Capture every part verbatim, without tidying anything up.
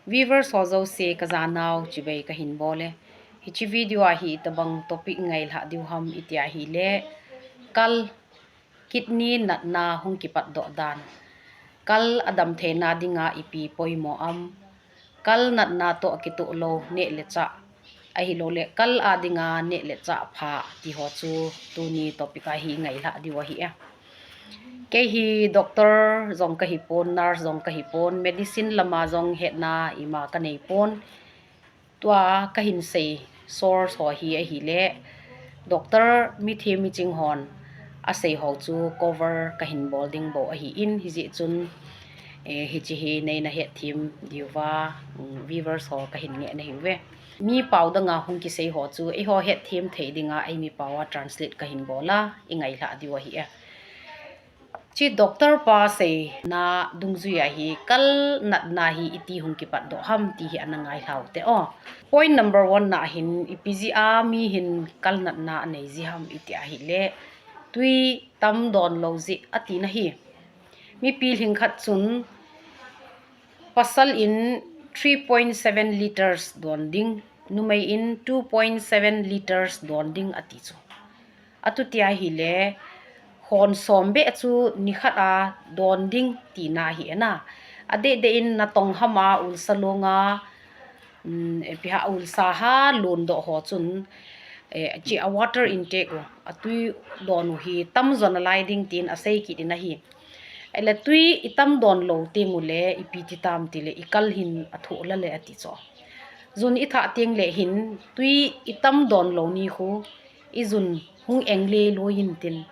Viewers ho jouse kajanau chibai kahin bol e. Hiche video a hi itobang topic ngailhah diu ham iti ahile, kal, kidney natna hung kipatdoh dan. Kal adam theina dinga ipi poimo ham. Kal natna toh kitoh lou neh le chah, ahilouleh kal a dinga neh le chah pha ti ho chu tuni topic a hi ngailhah diu ahi e. Kei hi doctor jong kahi pon, nurse jong kahi pon, medicine lama jong hetna ima kanei pon. Tua kahin sei source ho hi ahile, doctor mithem miching hon asei ho chu cover kahin bol ding bou ahin, hijeh chun, eh, hiche hi neina hetthem diuva, um, viewers ho kahin ngehna ahiuve. Mi pao danga hung kisei ho chu eiho hetthem thei dinga eimi pao a translate kahin bol a, ingailhah diu ahi e. Hiche doctor pa seina dungjui a hi kal natna hi iti hung kipatdoh ham ti hi ana ngailhah u te o. Point number one na hin ipi jeh a mi hin kal natna anei ji ham iti ahile, twi tam don lou jeh atina ahi. Mipi lhingkhat chun pasal in three point seven liters don ding, numei in two point seven liters don ding ati chu. Atuti ahile, hon som beh chu nikhat a don ding tina ahi e na. Adehdeh in natong ham a ulsa long a, um, ipi ham ulsa ha londoh ho chun, eh, hiche a water intake u, atwi don u hi tamjo nalai ding tin asei kit in ahi. Ahile twi itam don lou teng ule ipi ti tam tile ikal hin athoh lale ati chu. Jun ithah teng le hin twi itam don lou nikho ijun hung eng le loi intin.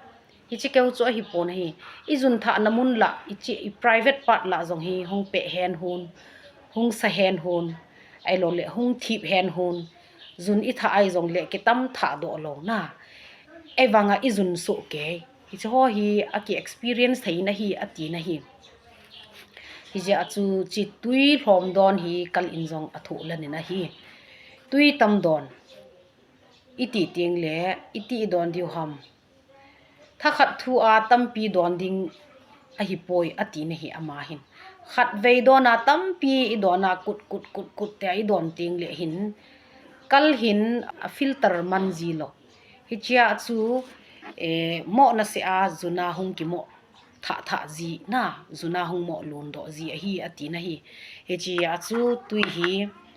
Hiche keu chu ahipon ahi. Ijun thahna mun lah, hiche i private part lah jong hi hung peh hen hon, hung sa hen hon, ahilouleh hung thip hen hon. Jun ithah ahi jongle kitam thah doh lou na. Ahivanga ijun soh kei. Hiche ho hi aki experience thei in ahi, atina ahi. Hijeh a chu hiche twi lhom don hi kal in jong athoh lal in ahi. Twi tam don iti teng le, iti idon diu ham. Thakhat thu a tampi don ding ahipoi atina ahi ama hin. Khatvei don a tampi idon a kut, kut, kut, kut tia idon teng le hin, kal hin afilter man ji lou. Hichea chu, eh, mohna seh a jun a hung kimoh thah thah ji na, jun a hung moh londoh ji ahi atina ahi. Hichea chu twi hi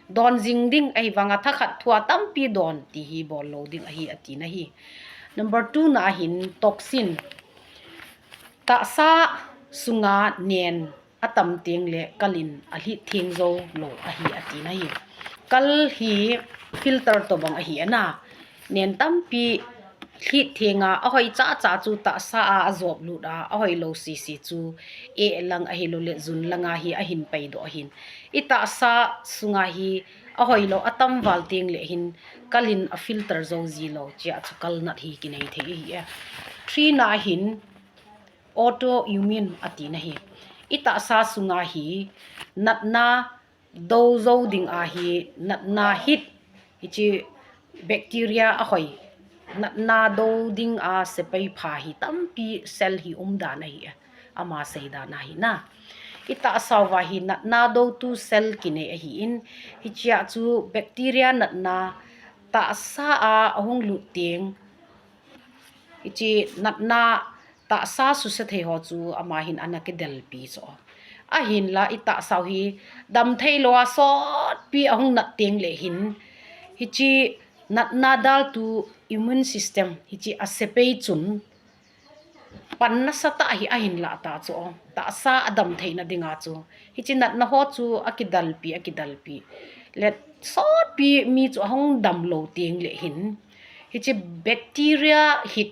don jing ding ahivanga thakhat thu a tampi don ti hi bol lou ding ahi atina ahi. Number two na hin toxin. Tahsa sunga nen atam teng le kal in alhit theng jou lou ahi atina ahi. Kal hi filter tobang ahi ana. Nen tampi lhit theng a, ahoi chacha chu tahsa a ajop lut a, ahoi lou sisi chu eh lang ahilouleh jun lang a hi ahin paidoh ahin. Itahsa sunga hi ahoi lou atam val teng le hin kal in afilter jou ji lou, hichea chu kal nat hi kinei thei ahi e. Three na hin autoimmune atina ahi. Itahsa sunga hi natna dou jou ding ahi, natna hit, hiche bacteria ahoi, natna dou ding a sepai pha hi tampi cell hi um dan ahi e. Ama sei dan ahi na. Itahsa uva hi natna doutu cell kinei ahin, hichea chu bacteria natna tahsa a ahung lut teng, hiche natna tahsa suhset thei ho chu ama hin ana kidelpi chu. Ahinla itahsa u hi damthei lou a sotpi ahung nat teng le hin, hiche natna daltu immune system, hiche asepai chun pan nasatah hi ahin lah ta chu. Tahsa adamtheina dinga chu hiche natna ho chu akidelpi, akidelpi. Le sotpi mi chu ahung dam lou teng le hin, hiche bacteria hit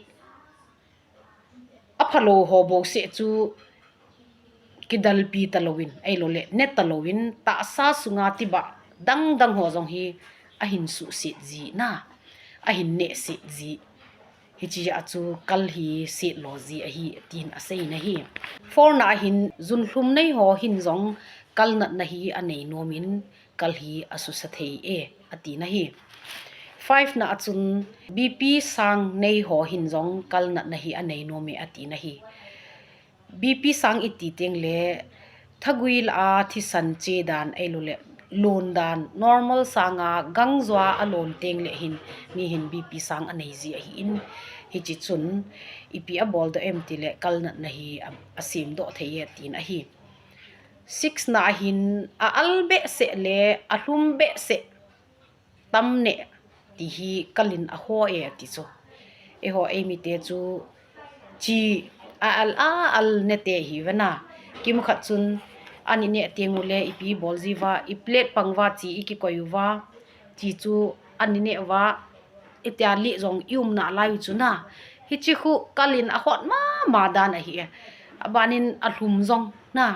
aphalou ho bouseh chu kidelpi talouvin, ahilouleh ne talouvin, tahsa sunga tibah dangdang ho jong hi ahin suhset ji na, ahin nehset ji. Hichea chu kal hi set lo ji ahi, tin aseina ahi. Four na hin jun lhum nei ho hin jong kal natna hi anei nom in, kal hi asuhset thei e, atina ahi. Five na a chun B P sang nei ho hin jong kal natna hi anei nom e, atina ahi. B P sang iti teng le thagui lah a thisan che dan, ahilouleh lon dan normal sanga gang joa alon teng le hin, mi hin B P sang anei ji ahin, hichi chun ipi abol doh em tile kal natna hi a, asem doh thei e tin ahi. Six na ahin a al behseh le a lhum behseh tam neh ti hi kal in aho e ati chu. Eiho eimite chu chi a al a al neh te hi vena. Kimkhat chun ani neh teng ule ipi bol ji uva, i plate pang uva chi i kikoi uva, chi chu ani neh uva, itia li jong i um nalai u chu na. Hichi khu kal in ahot mama dan ahi e. Abanin a lhum jong na.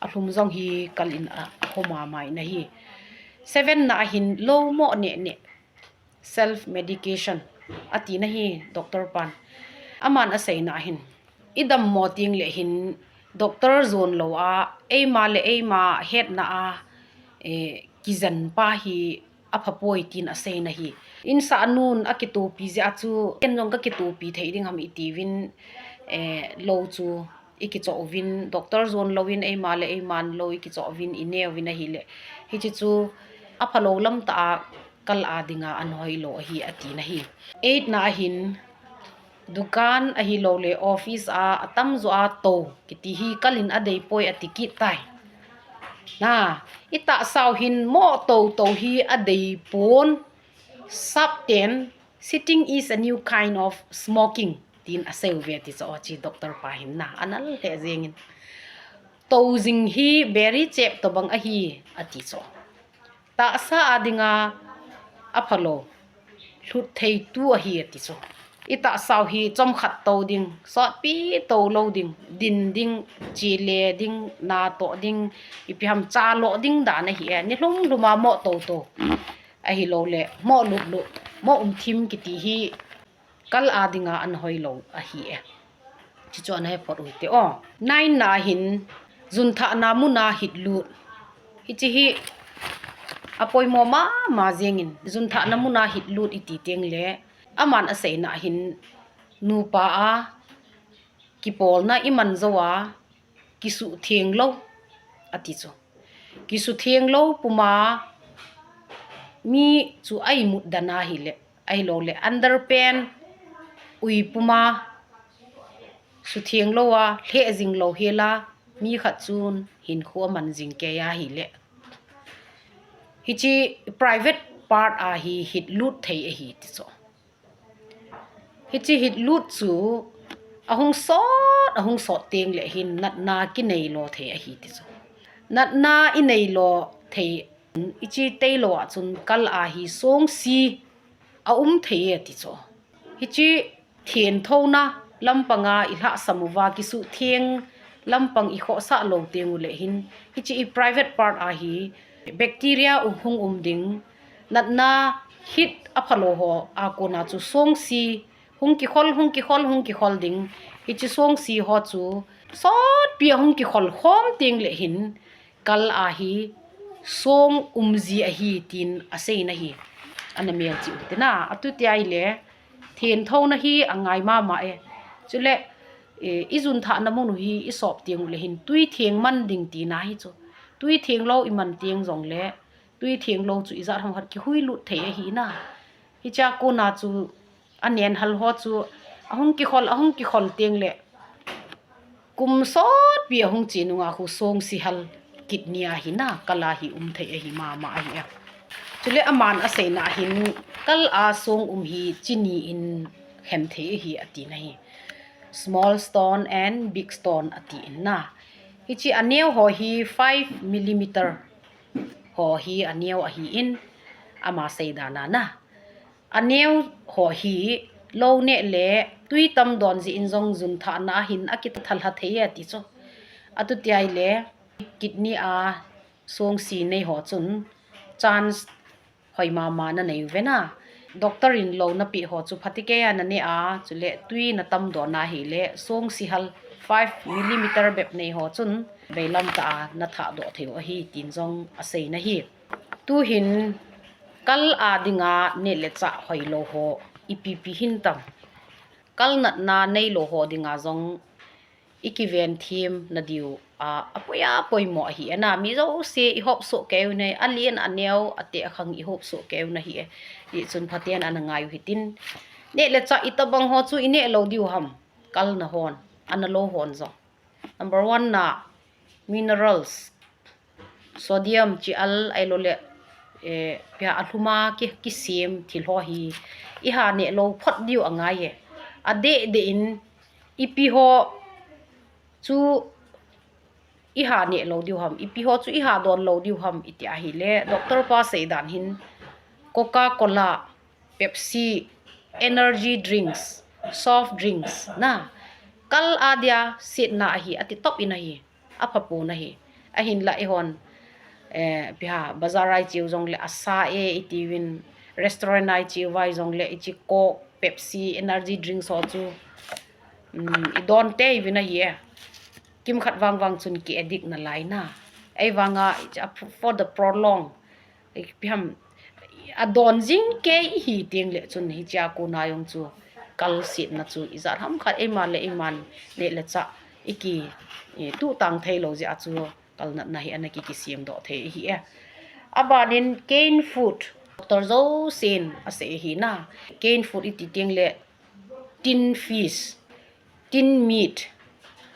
A lhum jong hi kal in a, aho mama in ahi. Seven na ahin lo mo neh neh, self medication ati na hi doctor pan. Aman asei na ahin, i dammo teng le hin doctor jon lou a, eima le eima hetna a, eh, kijen pa hi apha poi tin asei na hi. Insah nun akitopi jeh a chu, ken jong kakitopi thei ding ham iti uvin, eh, lo chu i kichoh uvin, doctor jon louvin, eima le eiman lo i kichoh uvin, i ne uvin ahile, hichi chu apha lou lam tah a kal a dinga ana hoi lou ahi ati na hi. Eight na ahin dukan ahilou le office a atam jo a tou kiti hi kal in adei poi ati kit tai. Na, i tahsa u hin mo tou tou hi adei pon, sap ten, sitting is a new kind of smoking tin asei uve ti chu, o chi doctor pa hin na, anal lheh jeng in. Tou jing hi beri chep tobang ahi ati chu. Tahsa a dinga apha lou, lhut thei tu ahi ati chu. I tahsa u hi chomkhat tou ding, sotpi tou lou ding, din ding, chele ding, na toh ding, ipi ham cha loh ding dan ahi e, ni lhum lhum a mo tou tou. Ahilou le, mo lut lut, mo um thim kiti hi kal a dinga ana hoi lou ahi e. Chi chu ana he phot u hite o. Nine na ahin jun thahna mun a hit lut. Hichi hi apoimo mama jeng in, jun thahna mun a hit lut iti teng le, aman asei na ahin nupa a kipolna i man jou a, kisutheng lou ati chu. Kisutheng lou puma mi chu a imut dan ahile, ahilou le underpant ui puma sutheng lou a, lheh jing lou hel a, mi khat chun hinkho aman jing kei ahile, hichi private part a hi hit lut thei ahi ti chu. Hichi hit lut chu ahung sot, ahung sot teng le hin natna kinei lo thei ahi ti chu. Natna i nei lo thei, i chi tei lo a chun kal a hi songsi a um thei e ti chu. Hichi thenthona lampang a i lhahsam uva, kisutheng lampang i khohsah lo teng u le hin, hichi i private part a hi bacteria u hung um ding, natna hit apha lou ho a kona chu songsi hung kikhol, hung kikhol, hung kikhol ding. Hichi songsi ho chu sotpi a hung kikhol khom teng le hin kal a hi song um ji ahi tin asei na hi. Ana mel chi u te na. Atu ti ahile, thenthona hi angai mama e. Chule, eh, i jun thahna mun u hi i sop teng u le hin tui theng man ding tina hi chu. Tui theng lou i man teng jong le, tui theng lou chu i jat ham khat kihui lut thei ahi na. Hicha kona chu anen hal ho chu ahung kikhol, ahung kikhol teng le kum sotpi ahung chi nunga khu songsi hal kidney a hi na, kal a hi um thei ahi mama ahi a. Chule aman asei na hin kal a song um hi chi ni in hem thei ahi ati na hi. Small stone and big stone ati in na. Hichi aneo ho hi five millimeter ho hi aneo ahi in, ama sei dan a na. Aneo ho hi lo neh le tui tam don jeh in jong jun thahna a hin akithal ha thei e ti chu. Atu ti ahile kidney a songsi nei ho chun chance hoi mama na nei u ve na. Doctor in lo na pe ho chu phatecha na ne a, chule tui na tam don ahile songsi hal five millimeter bep nei ho chun veilam tah a na thah doh thei u ahi tin jong asei na hi. Tuhin kal a dinga neh le chah hoi lou ho ipi pi hin tam. Kal natna nei lou ho dinga jong i kiven them na diu A, apoi a poimo ahi e na, mi jouse i hop soh kei u nei, a lien a neo, a te a khang i hop soh kei u na hi e. I chun phaten ana ngai u hitin. Neh le chah i tabang ho chu i neh lo diu ham. Kal na hon, ana lo hon jong. Number one na, minerals, sodium, chi al, ai lo le, eh, pia a lhuma ki, kisem thil ho hi. I ha neh lo phot diu a ngai e. A de de in, ipi ho chu i ha neh lo diu ham, ipi ho chu i ha don lo diu ham, i ti ahi le, doctor pa sei dan hin, Coca-Cola, Pepsi, energy drinks, soft drinks, na. Kal a dia setna ahi, ati top in ahi, a phapu na hi. Ahin la i hon, eh, piha, bazar ai chiu jong le, asa e, i ti vin, restaurant ai chiu vai jong le, i chi Coke, Pepsi, energy drinks ho chu, um, i don te vin ahi e. Kimkhat vang vang chun ki addict na lai na. Ei vanga, for the prolong, ei, piham, a don jing kei i hi teng le chun hichia kona jong chu kal setna chu i jat ham khat eima le eima neh le chah i ki, eh, tu tang thei lo jeh a chu kal natna hi ana ki, kisem doh thei hi e. A ban in canned food, doctor jousen a sei hi na. Canned food i ti teng le tin fish, tin meat,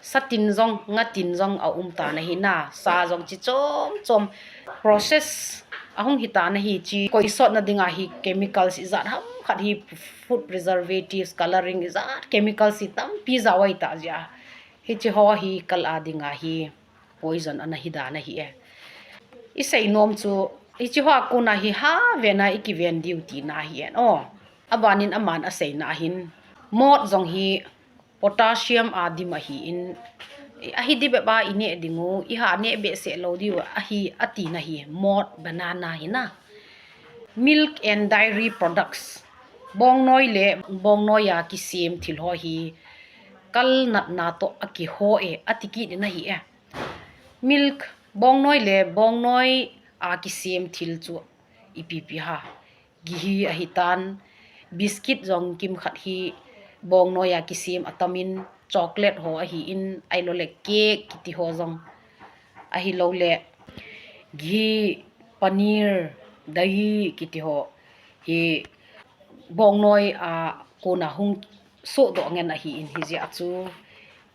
sa tin jong, nga tin jong a um ta na hi na, sa jong chi chom chom, process a hung hi ta na hi chi, koi sot na ding a hi chemicals i jat ham khat hi, food preservatives, coloring i jat chemicals i tampi jao ai ta jia. Hichi ho hi kal a ding a hi poison ana hi dan ahi e. I sei nom chu, hichi ho a kona hi ha vena i kiven diu tina hi en o. A ban in aman a seina hin, mot jong hi potassium a dim ahi in, ahi di bep a i neh ding u, i ha neh behseh lo diu ahi, a tina hi, mot, banana hi na. Milk and dairy products, bongnoi le bongnoi a kisem thil ho hi kal natna toh a kiho e, a ti kit in ahi e. Milk, bongnoi le bongnoi a kisem thil chu ipi pi ha. Ghee ahi tan, biscuit jong kimkhat hi bongnoi a kisem a tam in, chocolate ho ahi in, ai lo le cake kiti ho jong, ahi lo le ghee, paneer, dahi kiti ho hi bongnoi a kona hung soh doh ngen ahi in, hi jeh a chu,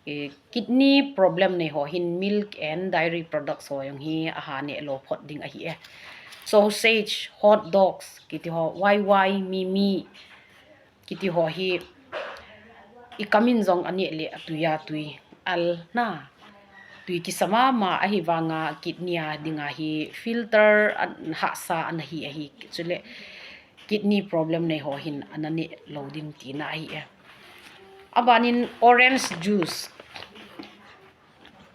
eh, kidney problem nei ho hin milk and dairy products ho jong hi a ha neh lo phot ding ahi e. Sausage, hot dogs kiti ho, wai wai, mi mi kiti ho hi i kam in jong a neh le a tui a tui al na, tui kisa mama ahi vanga kidney a ding a hi filter a hahsa ana hi ahi, chule kidney problem nei ho hin ana neh lo ding tina ahi e. A ban in orange juice,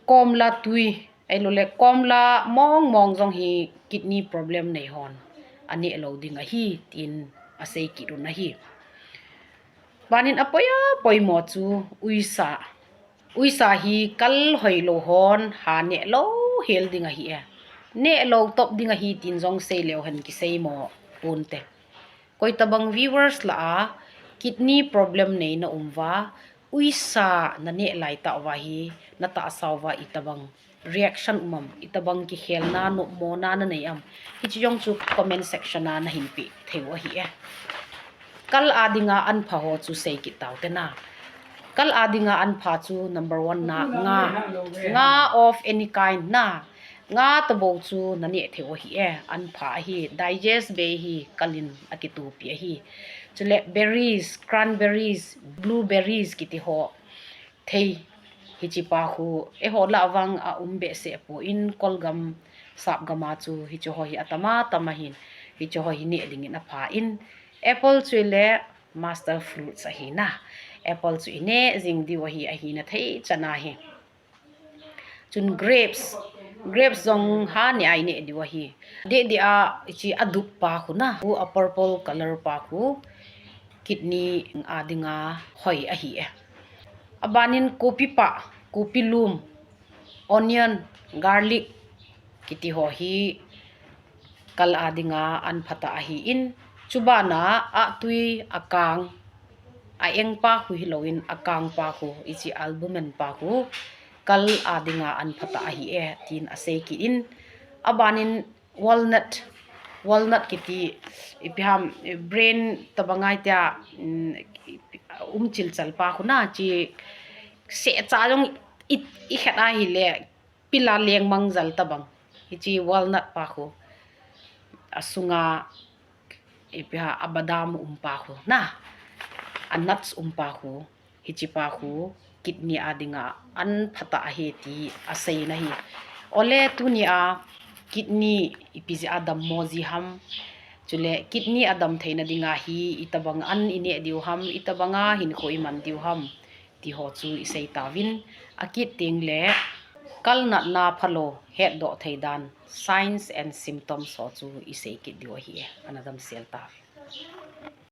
komla tui, ai lo le komla mong mong jong hi kidney problem nei hon a neh lo ding ahi, tin a sei kit un ahi. Ban in a poi a poimo chu uisa. Uisa hi kal hoi lo hon ha neh lo hel ding ahi e. Neh lo top ding ahi tin jong sei leu hen kisei mo pon te. Koi tabang viewers la a kidney problem nei na um va, uisa na neh lai tah uva hi, na tahsa uva i tabang reaction um am, i tabang kikhelna, nopmona na nei am. Hichi jong chu comment section a na hin pe thei u ahi e. Kal a dinga an pha ho chu sei kit tau te na. Kal a dinga an pha chu number one na nga. Nga of any kind na. Nga tabou chu na neh thei u ahi e. An pha ahi, digest bei hi, kal in a kitupi ahi. Chule berries, cranberries, blueberries kiti ho. Thei, hichi pa khu, eiho lah vang a um behseh poi, Kolgam, Sapgam a chu, hichi ho hi a tam a tam ahin, hichi ho hi neh ding in a pha in, apple chu le master fruits ahi na, apple chu i neh jing diu ahi, ahi na thei chan ahi. Chun grapes, grapes jong ha neh a i neh diu ahi. Deh deh a, hichi a dup pa khu na, khu a purple color pa khu, kidney a dinga hoi ahi e. A ban in kopi pa, kopi lum, onion, garlic kiti ho hi kal a dinga an pha tah ahi in, chu ban a a tui a kang, a eng pa khu hi lo in a kang pa khu, hichi albumen pa khu, kal a dinga an phatah ahi e, tin asei kit in, abanin walnut, walnut kiti, ipi ham, brain tabang ngai tia, um, umchil chal pa khu na, chi secha jong i, ikhet ahile, pila lengmang jal tabang. Hichi walnut pa khu, asunga, ipi ha, abadam um pa khu na, a nuts um pa khu, hichi pa khu kidney a dinga an phatah ahi ti asei na hi. Ole tunia kidney ipi jeh a dammo ji ham, chule kidney adam theina dinga hi itabang an ineh diu ham, itabanga hinkho iman diu ham, ti ho chu isei tauvin, akit tengle kal natna phalou hetdoh thei dan, signs and symptoms ho chu isei kit diu ahi e, ana damsel tauve.